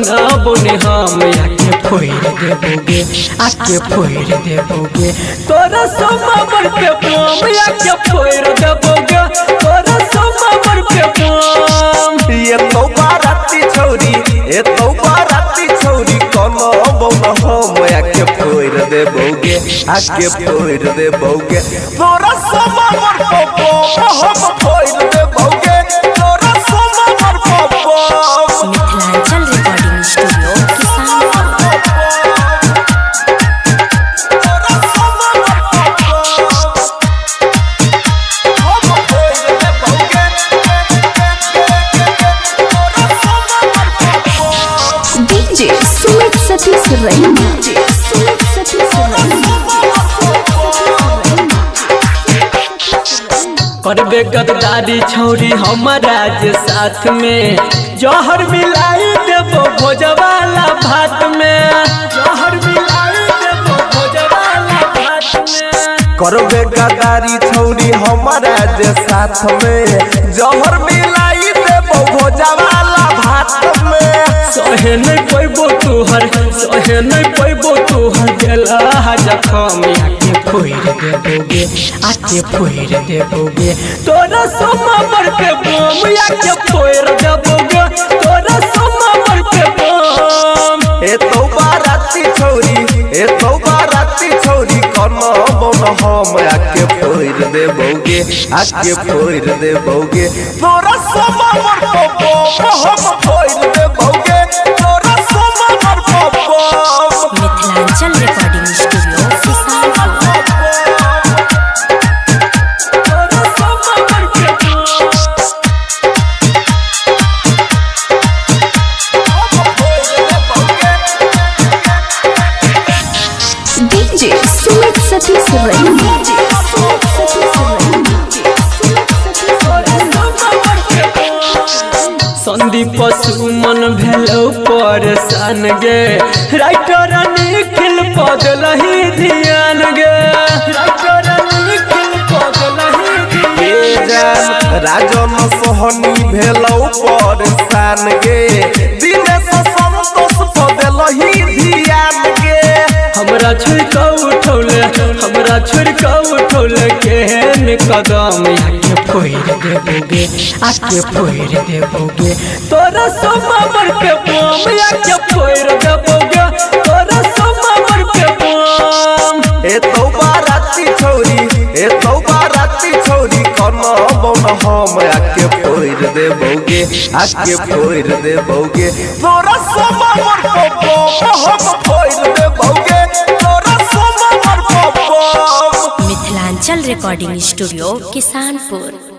कना बोने हम आके फोड़ देबोगे, आके फोड़ देबोगे। तोरा सोमा पर पे बम आके फोड़ देबोगे, तोरा सोमा पर पे बम। ये तो बाराती छौरी, ये तो बाराती छौरी कना बौन हम आके फोड़ देबोगे, आके फोड़ देबोगे। तोरा सोमा पर पे बम हम फोड़ देबोगे, तोरा सोमा पर पे bomb. Mithilanchal recording studio Kisanpur. तोरा सोमा पर पे बम हम फोड़ देबोगे, तोरा सोमा पर पे bomb. DJ Sumit Satish Raina, DJ Sumit Satish Raina. करबे गद्दारी छौरी हमारा जे साथ में, जहर मिलाई देबो भोजवाला भात में, जहर मिलाई देबो भोजवाला भात में। करबे गद्दारी छौरी हमारा जे साथ में, जहर मिलाई देबो भोजवाला भात में। सहे नहीं पैबो तोहर, सहे नहीं पैबो तोहर गेला जखम आके फोड़ देबोगे, आके फोड़ देबोगे। तोरा सोमा पर पे बम आके फोड़ देबोगे, तोरा सोमा पर पे बम। ए तो बाराती छौरी, ए तो बाराती छौरी कना बौन हम आके फोड़ देबोगे, आके फोड़ देबोगे। तोरा सोमा पर पे बम हम फोड़ देबोगे, तोरा सोमा पर पे bomb. Mithilanchal recording studio Kisanpur. तोरा सोमा पर पे bomb. DJ Sumit Satish Raina, DJ Sumit Satish Raina. Sandeep Suman भेलो परेशान गे, राइटर निखिल पदलही ध्यान गे, राइटर निखिल पदलही ए ध्यान। जान राजन सोहनी भेलौ परेशान गे, दिनेश संतोष पदेलही ध्यान गे। हमरा छोड़ के उठौले, हमरा छोड़ के उठौले केहन कदम आके फोड़ देबोगे, आके फोड़ देबोगे। तोरा सोमा पर पे बम आके फोड़ देबोगे, तोरा सोमा पर पे बम। ए तो बाराती छौरी, ए तो बाराती छौरी कना बौन हम आके फोड़ देबोगे, आके फोड़ देबोगे। तोरा सोमा पर पे बम हम फोड़ देबोगे, तोरा सोमा पर पे bomb. Mithilanchal recording studio Kisanpur.